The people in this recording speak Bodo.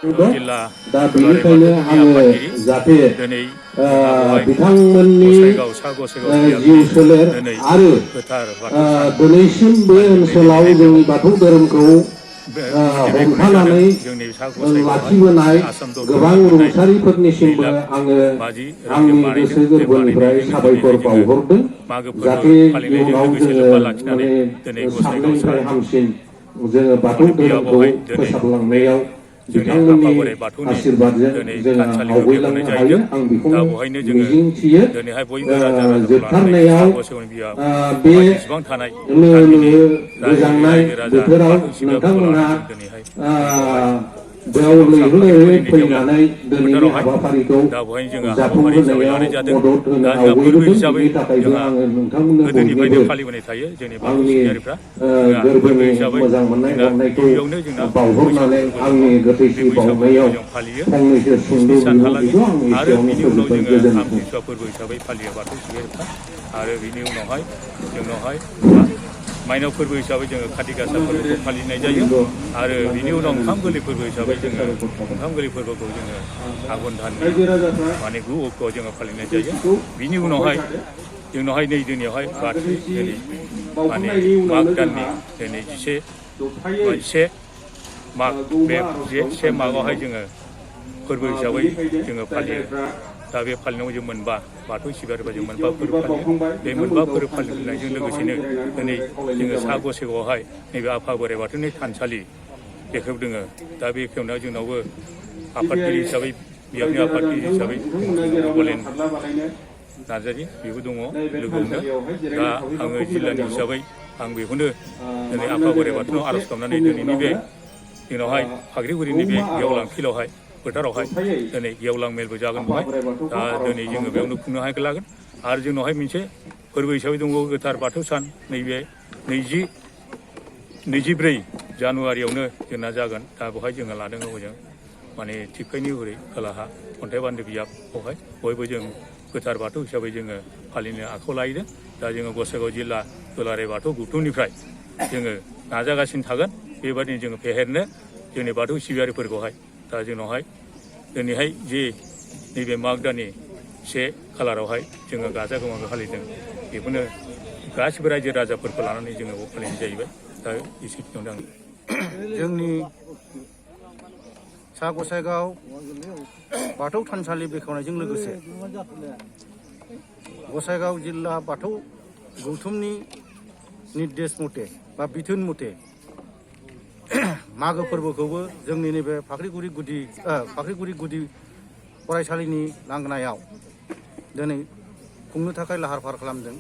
जिल्ला दा बेनिखायनो आङो जाहाथे बिथांमोननि जिउ सोलेर आरो दिनैसिम बे ओनसोलाव जोंनि बाथौ धोरोमखौ हमथानानै लाखिबोनाय गोबां रुंसारिफोरनिसिमबो आङो आंनि गोसो गोरबोनिफ्राय साबायखर बावहरदों जाहाथे इयुनाव जोङो माने साबसिननिफ्राय हामसिन जोङो बाथौ धोरोमखौ फोसाबलांनायाव बिथांमोननि आशीर्वादजों जोङो आवगायलांनो हायो आं बेखौनो मिजिंथियो जोबथारनायाव बे गोजांनाय बोथोराव नोंथांमोनहा बेयाव लैहोरै फैनानै दिनैनि हाबाफारिखौ जाफुंहोनायाव मदद होनो आवगायबोदों बेनि थाखायबो आङो नोंथांमोननो बयनोबो आंनि गोरबोनि मोजां मोननाय हरनायखौ बावहरनानै आंनि गोथैसि बावनायाव फंनैसो सुंद' बिबुंथिखौ आं एसेयावनो फोजोबबाय गोजोन्थों। फोरबो हिसाबै फालियो बाथौ सिबियारिफ्रा आरो बिनि उनावहाय जोंनावहाय माइनाव फोरबो हिसाबै जोङो खाथि गासा फोरबोखौ फालिनाय जायो आरो बिनि उनाव ओंखाम गोरलै फोरबो हिसाबै जोङो ओंखाम गोरलै फोरबोखौ जोङो आघन दाननि माने 9 अक्ट'आव जोङो फालिनाय जायो बिनि उनावहाय जोंनावहाय नै दिनैयावहाय बाथौ दिनै माने माग दाननि दिनै 11 माग बे 1 मागआवहाय जोङो फोरबो हिसाबै जोङो फालियो दा बे फालिनायाव जों मोनबा बाथौ सिबियारिफोरा जों मोनबा फोरबो फालियो बे मोनबा फोरबो फालिनायजों लोगोसेनो दिनै जोङो सा गसाइगावआवहाय नैबे आफा बोराइ बाथौनि थानसालि बेखौ दोङो दा बे खेवनायाव जोंनावबो आफादगिरि हिसाबै बियावनि आफादगिरि हिसाबै बलेन नार्जारि बेबो दङ लोगोआवनो दा आङो जिल्लानि हिसाबै आं बेखौनो दिनै आफा बोराइ बाथौनाव आर'ज खालामनानै दिनैनि बे जोंनावहाय फाख्रिगुरिनि बे गेवलां फिल्डआवहाय फोथारावहाय दिनै गेवलां मेलबो जागोन बेवहाय दा दिनै जोङो बेयावनो खुंनो हायखौ लागोन आरो जोंनावहाय मोनसे फोरबो हिसाबै दंबावो गोथार बाथौ सान नैबे 24 जानुवारियावनो जोंना जागोन दा बेवहाय जोङो लादों हजों माने थिफखायनि हरै खोलाहा अन्थाइ बान्दो बियाबावहाय बयबो जों गोथार बाथौ हिसाबै जोङो फालिनो आखायाव लायदों दा जोङो गसाइगाव जिल्ला दुलाराय बाथौ गौथुमनिफ्राय जोङो नाजागासिनो थागोन बेबादिनो जोङो फेहेरनो जोंनि बाथौ सिबियारिफोरखौहाय दा जोंनावहाय दिनैहाय जे नैबे माग दाननि 1 खालारावहाय जोङो गाजा गोमजायै फालिदों बेखौनो गासिबो रायजो राजाफोरखौ लानानै जोङो फालिनाय जाहैबाय दा एसेखिनियावनो आं जोंनि सा गसाइगाव बाथौ थानसालि बेखेवनायजों लोगोसे गसाइगाव जिल्ला बाथौ गौथुमनि निर्देश मथे बा बिथोन मथे मागो फोरबोखौबो जोंनि नैबे फाख्रिगुरि गुदि फरायसालिनि लांगोनायाव दिनै खुंनो थाखाय लाहार फाहार खालामदों।